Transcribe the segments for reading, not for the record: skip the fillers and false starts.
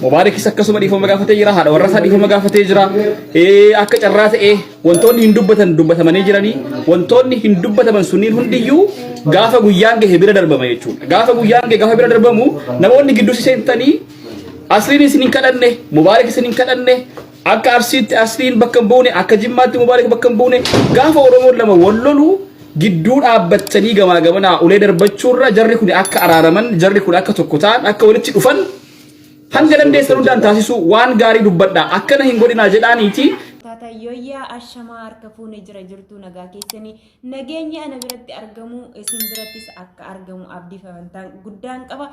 Mubaarikis akkasuma dhiifama gaafatee jira. Haadha warra isaa dhiifama gaafatee jira. Akka carraa ta'ee wantoonni hin dubbatan dubbatamanii jiranii wantoonni hin dubbataman sunniin hundiyyuu gaafa guyyaan gahe bira darbama jechuudha. Gaafa guyyaan gahe gaafa bira darbamu namoonni gidduu seentanii Asliin isin hin kadhanne, Mubaarik isin hin kadhanne, akka Arsiitti Asliin bakka hin buune, akka Jimmaatti Mubaarik bakka hin buune, gaafa Oromoon lama wal lolu gidduu dhaabbattanii gamaa gamanaa ulee darbachuurra jarri kun akka araaraman, jarri kun akka tokko ta'an, akka walitti dhufan hanga dandeessan hundaan taasisuu waan gaarii dubbadhaa akkana hin godhinaa jedhaaniiti. Taatayyoyyaa ashamaa harka fuune jira jirtuu nagaa keessanii nageenyi ana biratti argamu isin birattis akka argamu abdiif amantaan guddaan qaba.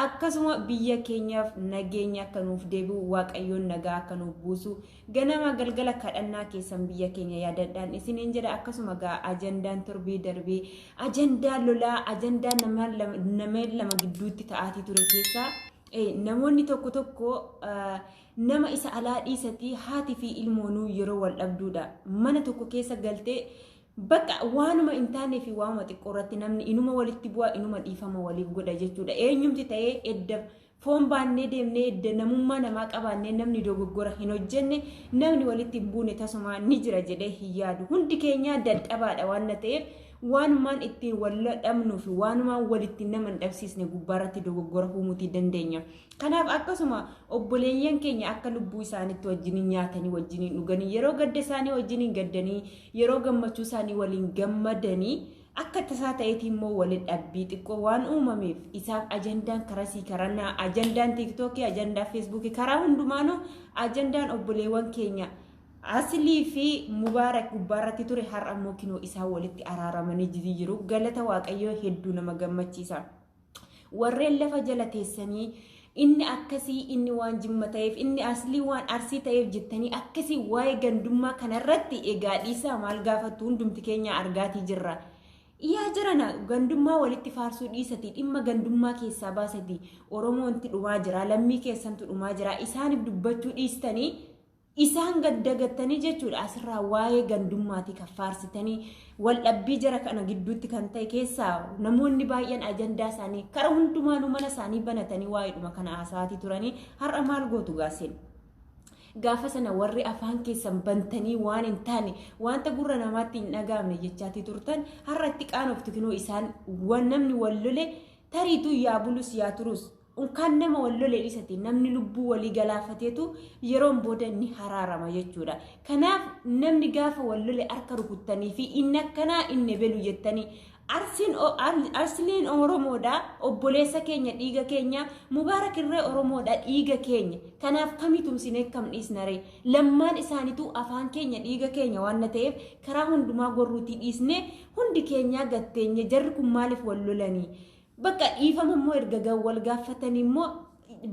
Akkasuma biyya keenyaaf nageenyi akka nuuf deebi'u Waaqayyoon nagaa akka nuuf buusu ganama galgala kadhannaa keessan biyya keenya yaadadhaan isiniin jedha. Akkasuma gaa ajandaan torbii darbee ajandaa lolaa ajandaa nama lama gidduutti ta'aatii ture keessaa namoonni tokko tokko nama isa alaa dhiisatii haati fi ilmoonuu yeroo wal dhabduudha. Mana tokko keessa galtee Bakka waanuma hin taanee fi waanuma xiqqoo irratti namni inuma walitti bu'a, inuma dhiifama waliif godha jechuudha. Eenyumti ta'ee edda foon baannee deemnee edda namummaa namaa qabaannee namni dogoggora hin hojjenne namni walitti hin buune tasumaa ni jira jedhee hin yaadu. Hundi keenyaa dadhabaadha waan na ta'eef waanumaan ittiin wal dhabnuu fi waanumaan walitti nama hin dhabsiisne gubbaarratti dogoggora uumuutii dandeenya. Kanaaf akkasuma obboleeyyan keenya akka lubbuu isaaniitti wajjiniin nyaatanii wajjiniin dhuganii yeroo gadda isaanii wajjiniin gaddanii yeroo gammachuu isaanii waliin gammadanii akka tasaa ta'eeti immoo wali dhabbii xiqqoo waan uumameef isaaf ajandaan karasii karanaa ajandaan tiiktookii ajandaa feesbuukii karaa hundumaanuu ajandaan obboleewwan keenya Aslii fi Mubaarak gubbaarratti ture har'a immoo kinoo isaan walitti araaramanii jiru galata waaqayyoo hedduu nama gammachiisa. Warreen lafa jala teessanii inni akkasii inni waan jimma ta'eef inni aslii waan arsii ta'eef jettanii akkasii waa'ee gandummaa kanarratti egaa dhiisaa maal gaafattu hundumti keenya argaatii jirra. Yaa jarana gandummaa walitti faarsuu dhiisati dhimma gandummaa keessaa baasati Oromoonti dhumaa jira lammii keessantu dhumaa jira isaaniif dubbachuu dhiistanii Isaan gad dagattanii jechuudha asirraa waa'ee gandummaatii kan faarsitanii waldhabbii jara kana gidduutti kan ta'e keessaa namoonni baay'een ajandaa isaanii kara hundumaanuu mana isaanii banatanii waa'eedhuma kana haasa'aatii turanii har'a maal gootu gaaseen. Gaafa sana warri afaan keessan bantanii waan hin taane wanta gurra namaatti hin dhaga'amne jechaatii turtan har'a itti qaanoftu kinoo isaan namni wal lole tariituu yaa bulus yaa turus Unkaan nama wal lole dhiisati namni lubbuu walii galaafateetu yeroon booda ni haraarama jechuudha. Kanaaf namni gaafa wal lole harka rukuttanii fi inni akkanaa inni belu jettanii Arsiin Arsiliin Oromoodha obboleessa keenya dhiiga keenya Mubaarak irree Oromoodha dhiiga keenya. Kanaaf kamii tumsinee kam dhiisnaree lammaan isaaniitu afaan keenya dhiiga keenya waan na ta'eef karaa hundumaa gorruutii dhiisnee hundi keenyaa gatteenye jarri kun maaliif wal lolanii Bakka dhiifama immoo erga wal gaafatanii immoo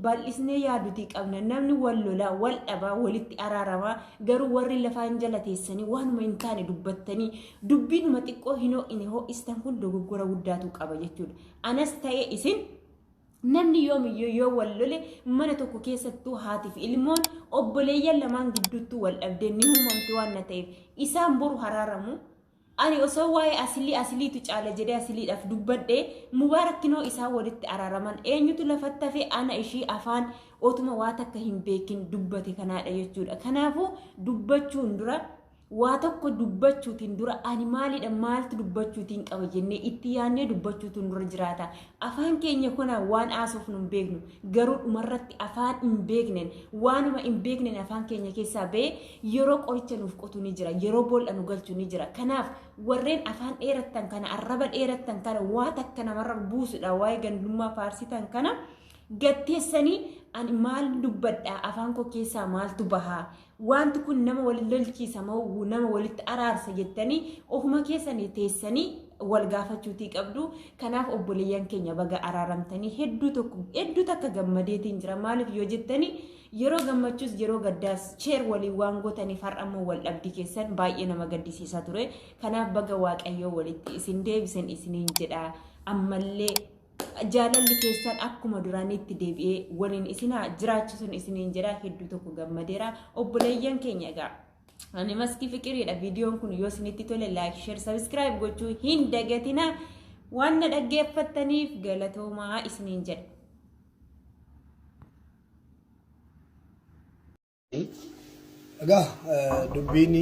bal'isnee yaadutii qabna. Namni wal lolaa, wal dhabaa, walitti araaramaa garuu warri lafaan jala teessanii waanuma hin taane dubbattanii dubbiinuma xiqqoo hin ho'ine ho'istan kun dogoggora guddaatu qaba jechuudha. Anas ta'ee isin namni yoomiyyuu yoo wal lole mana tokko keessattuu haati fi ilmoon obboleeyyan lamaan gidduuttuu wal dhabdee ni uumamti waan na ta'eef isaan boru haraaramu. Ani osoo waa'ee asilii asiliitu caala jedhee asiliidhaaf dubbadhe mubaarak kinoo isaan walitti araaraman eenyutu lafatti hafe ana ishii afaan otuma waa takka hin beekin dubbate kanaadha jechuudha. Kanaafuu dubbachuun dura waa tokko dubbachuutiin dura ani maalidha maaltu dubbachuutiin qaba jennee itti yaadnee dubbachuutu nurra jiraata. Afaan keenya kana waan haasofnu hin beeknu garuu dhumarratti afaan hin beekneen waanuma hin beekneen afaan keenya keessaa ba'ee yeroo qoricha nuuf qotu ni jira yeroo boolla nu galchu ni jira kanaaf warreen afaan dheerattan kana arraba dheerattan kana waa takka namarra buusudha waa'ee gandummaa faarsitan kana gatteessanii ani maal dubbadha afaan koo keessaa maaltu bahaa wanti kun nama wal lolchiisa moo nama walitti araarsa jettanii ofuma keessanii teessanii wal gaafachuutii qabdu. Kanaaf obboleeyyan keenya baga araaramtanii hedduu tokko hedduu takka gammadeetiin jira. Maaliif yoo jettanii yeroo gammachuus yeroo gaddaas sheer waliin waan gootaniif har'a immoo wal dhabdii keessan baay'ee nama gaddisiisaa ture. Kanaaf baga Waaqayyoo walitti isin deebisen isiniin jedha. Ammallee jaalalli keessan akkuma duraaniitti deebi'ee waliin isin haa jiraachisuun isiniin jedha. Hedduu tokko gammadeera. Obboleeyyan keenya egaa. Ani Maskii Fiqiriidha. Viidiyoon kun yoo isinitti tole like, share, subscribe gochuu hin dagatinaa. Waan na dhaggeeffattaniif galatoomaa isiniin jedha. jirtanii. Egaa dubbiin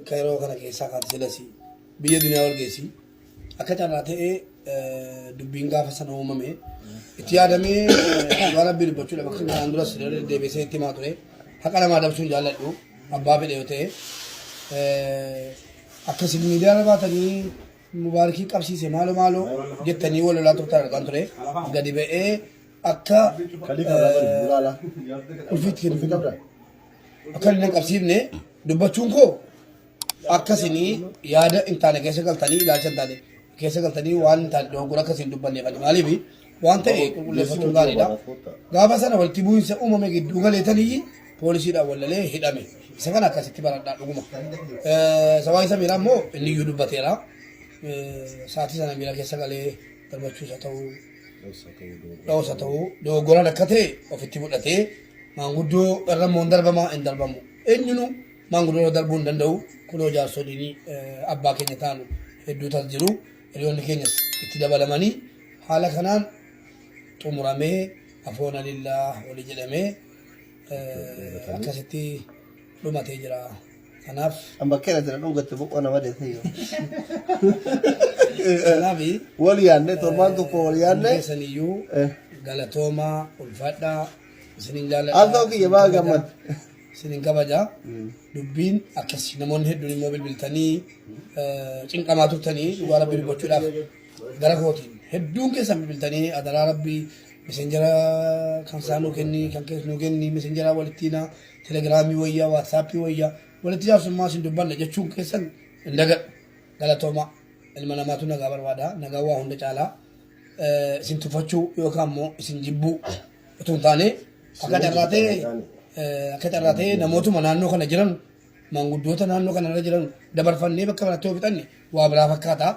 kan yeroo kana keessaa kaate silasi biyya duniyaa wal geessi. Akka carraa ta'ee dubbiin gaafa sana uumame itti yaadamee dhugaa rabbii dubbachuudhaaf akka kanaan duras deebisee itti himaa ture. Haqa namaa dabsuun jaalladhu abbaa fedhe yoo ta'e. Akkasiin miidiyaa irra baatanii Mubaarikii qabsiise maaloo maaloo jettanii wal lolaa turtan argaan ture. Gadi ba'ee akka ulfiitti kennu akka inni hin qabsiifne dubbachuun koo akka isinii yaada hin taane keessa galtanii ilaalcha hin taane keessa galtanii waan hin taane dogoggora akka isin dubbanneef ani maaliif waan ta'e qulqulleeffachuun gaariidha. Gaafa sana walitti bu'iinsa uumame gidduu galeetanii poolisiidhaan wallalee hidhame. Isa kana akkasitti baradhaa dhuguma. Sabaa isa miiraa immoo inni iyyuu dubbateera. Sa'aatii sana miira keessa galee darbachuus haa ta'u dha'us haa ta'u dogoggoraan akka ta'e ofitti fudhatee maanguddoo irra immoo hin darbamaa hin darbamu. Eenyunuu maanguddoo irra darbuu hin danda'u. Kunoo jaarsoliin abbaa keenya ta'an hedduutu as jiru. Hiriyoonni keenyas itti dabalamanii haala kanaan xumuramee afoona lillaa walii jedhamee akkasitti dhumatee jira. Kanaaf An bakkee na dhungatte boqoo nama deesse yoo. Kanaaf Wal yaanne torbaan tokko wal yaanne. Keessaniyyuu galatoomaa ulfaadhaa isinin jaalladha. Al ta'u kiyya baa gammad. Isinin kabaja. Dubbiin akkasi namoonni hedduun immoo bilbiltanii cinqamaa turtanii dhugaa rabbii dubbachuudhaaf gara kootiin hedduun keessan bilbiltanii adaraa rabbii messenjera kan isaa nuu kenni kan keessa nuu kenni messenjera walitti hina telegiraamii wayya waatsaappii wayya walitti jaarsummaa isin dubbanna jechuun keessan hin dagadhu galatooma ilma namaatu nagaa barbaada nagaa waa hunda caalaa isin tuffachuu yookaan immoo isin jibbuu otoo hin taane akka carraa ta'e akka carraa ta'e namootuma naannoo kana jiran maanguddoota naannoo kana irra jiran dabarfannee bakka biraatti yoo fixanne waa biraa fakkaata.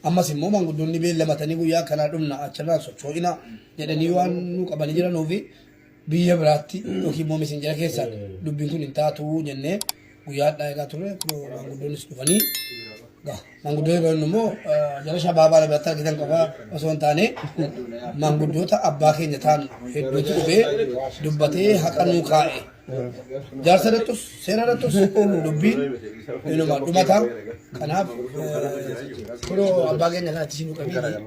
Ammas immoo maanguddoonni beellamatanii guyyaa akkanaa dhumna achirraan sochoo'ina jedhanii waan nu qabanii jiranuufi biyya biraatti yookiin immoo misinjera keessaan dubbiin kun hin taatu jennee guyyaa hadhaa eegaa turre kunoo maanguddoonnis dhufanii maanguddoo yeroo inni immoo jara shabaabaa biratti argitan qofa osoo hin taane maanguddoota abbaa keenya ta'an hedduutu dhufee dubbatee haqa nuu kaa'e. Jaarsa irrattus seera irrattus dubbiin inuma dhumata. Kanaaf kunoo abbaa keenya kanatti si nu qabiiti.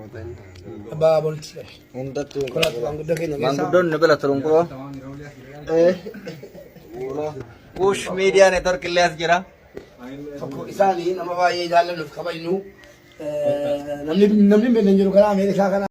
Abbaa bolitti qabi. Hundattuu. Kunoo maanguddoo keenya keessaa. Maanguddoon nu bira turuun kunoo. Kuush miidiyaa neetwork illee as jira. Tokko isaanii nama baay'ee jaallannuuf kabajnu namni namni hin beekne hin jiru karaa Ameerikaa kana.